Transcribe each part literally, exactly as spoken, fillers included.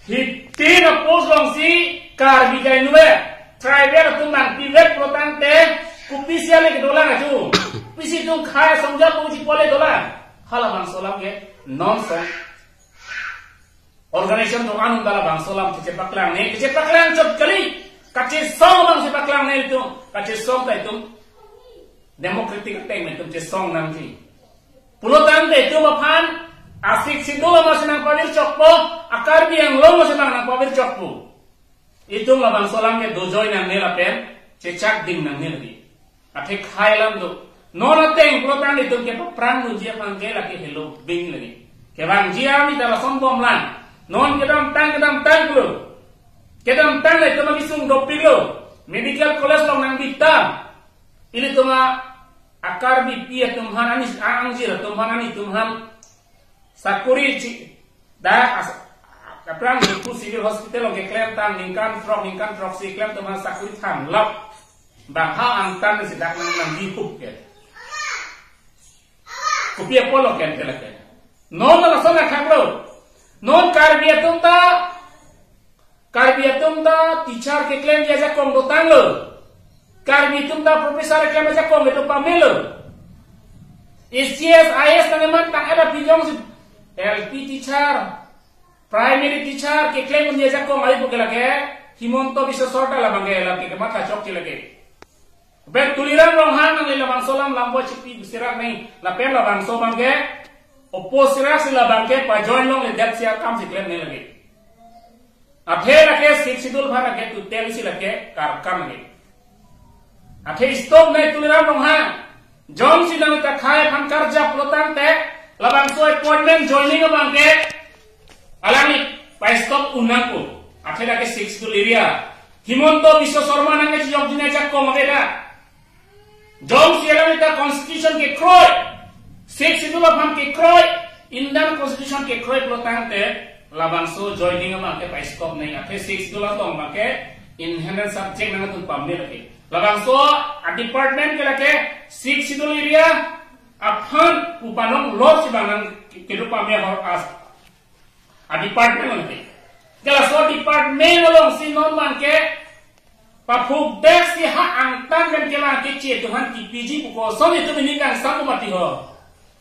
Fifteen a post alongsi Karbi kainue tribal atum nangpivet pulotangte kopisi ale kedolang achu. Kopisi itum khei asong ja puji pole dolang. Halabangso alam ke non song organization do anum dala bangso alam kechepaklang ne, kechepaklang chot kali. Kachesong bang chepaklangne itum, kachesong ta itum democratic ateng itum chesong nangji. Pulotangte itum aphan a-Sixth Schedule amatsi nangpavirchokpo, a-Karbi Anglong amatsi nang nangpavirchokpo. Itum labangso alam ke dojoi nangne lapen chechak ding nangne lagi. Athe khei alam do. Non ateng pulotangte itum kepaphrang nunji aphan ke lake helo bing lagi. Kevangji arni ta lason bomlang. Non kedamtang kedamtang pulo. Kedamtang le itum akesung dopiklo. Medical college along nangbitam. Ilitum a-Karbipi atum aphan ani, a-angjir atum aphan ani atum aphan sakuri chi, dak as-, aphrang Diphu Civil Hospital along keklemtang ningkan throk, ningkan throksi klem atum aphan sakuri thanlap. Bang ha angtan si dak nang nangdihup ke. Kopi apotlo ke ante lake. Non lason akhaklo. Non Karbi atum ta Karbi atum ta teacher keklemji ajakong dotanglo. Karbi atum ta professor keklem ajakong kedo pamelo. S G S, I A S nangmantang ada pijong si L P teacher, primary teacher keklem unji ajakong ai puke lake Himanta Biswa Sarma labang ke lake kematha chokche lake. Lapen Tuliram Ronghang nangli labangso alam lambo chipi busirak nai, lapen labangso abang ke oppose sirak si labang ke pajoin longledet si akam si klem nai lake. Athe lake Sixth Schedule aphan lake total si lake karkam lake. Athe stop nai Tuliram Ronghang. Jongsi nangli ta khei aphan karjap pulotangte labangso appointment joining abang ke alangli pa-stop un nangpo. Athe lake Sixth Schedule area. Himanta Biswa Sarma nangkechejokji ajakong ave da. Jongsi alangli ta constitution kekroi, Sixth Schedule aphan kekroi, Indian constitution kekroi pulotangte labangso joining abang ke pa-stop nai, athe Sixth Schedule along abang ke inherent subject nangtum pame lake. Labangso a-department ke lake Sixth Schedule area aphan pu panong lor si bang nang kedo pame ahor as a-department along ke. Ke laso department alongsi non abang ke paphukdet si ha angtan pen ke abang ke che tuhan kipiji pu koson itum pini kangsam mati ho.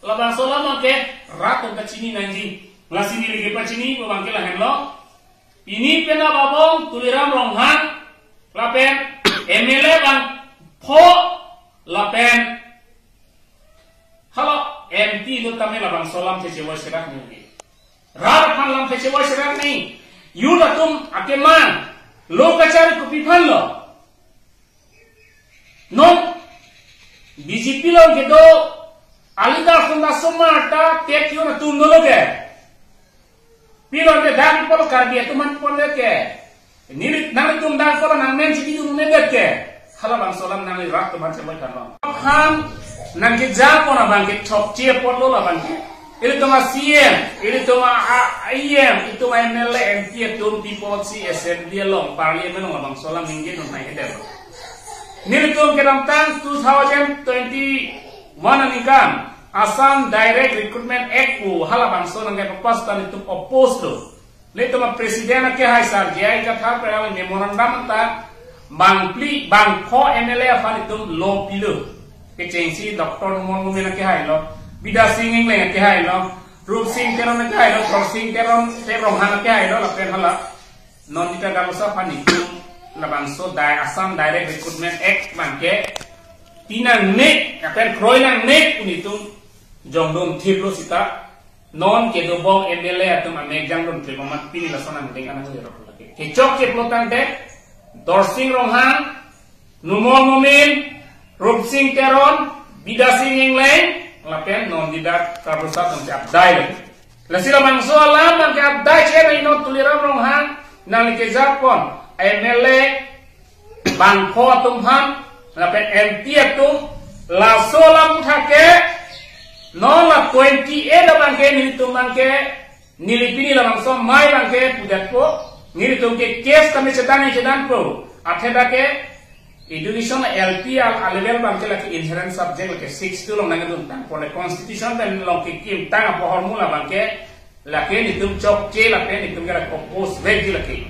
Labangso alam abang ke rat atum ta chini nangji. Lasi neli kepachini pu abang ke lahenlo. Pini pen abang Tuliram Ronghang lapen M L A bangpho lapen hala M P lo tame labangso alam chechevoi sirak nangji. Rat aphan alam chechevoi sirak nangji. Youth atum akemang lo kachari kopi aphanlo. Non B J P along kedo a-leader atum ta somar ta tek youth atum dolo ke. Pilo ke dang polo Karbi atum aphan pon ke. Neli nangtum dang polo nangmen chidi dun ne ke. Halabangso alam nangli rat atum aphan chevoi thanlo. Aphan nangkejapon abang ke chokche apotlo labang ke. Ilitum a-C M, ilitum a, a, E M, ilitum a-M L A, M P atum pi apotsi assembly along, parliament along labangso alam ningje non nai hedelo. Nelitum kedamtang two thousand twenty-one aningkan Assam Direct Recruitment Act pu halabangso nangkepapass ta nelitum oppose lo. Nelitum a-president akehai sar J I Kathar pen memorandum ta bangphli bangpho M L A aphan itum lo pilo. Kechengsi Doctor Numal Momin akehai lo, Bidya Sing Engleng akehai lo, Rup Sing Teron akehai lo, Dorsing Teron, Teron Ronghang akehai lo, lapen hala Nandita Kharlosa aphan itum labangso Di-, Assam Direct Recruitment Act abang ke pinangne, lapen kroi nangne pu nelitum jongdun thiplo seta non kedobom M L A atum amek jangdun thip amat pini lason angdeng anang lirok lake. Kechokche pulotangte Dorsing Ronghang, Numal Momin, Rup Sing Teron, Bidya Sing Engleng, lapen Nandita Kharlosa atum si apdai lake. Lasi labangso alam abang ke apdai che nai non Tuliram Ronghang nangli kejapon M L A bangpho atum aphan lapen M P atum laso alam thake non la twenty-eight abang ke nelitum abang ke neli pini labangso amei abang ke pudetpo, nelitum ke case kami chedan chedanpo. Athe dak ke education L P a, a-level abang ke lake inherent subject lake Sixth Schedule along nangdun tangpo le constitution pen along kekim tang apohor mula abang ke Lake netum chokche, lake netum ke la oppose vekji lake.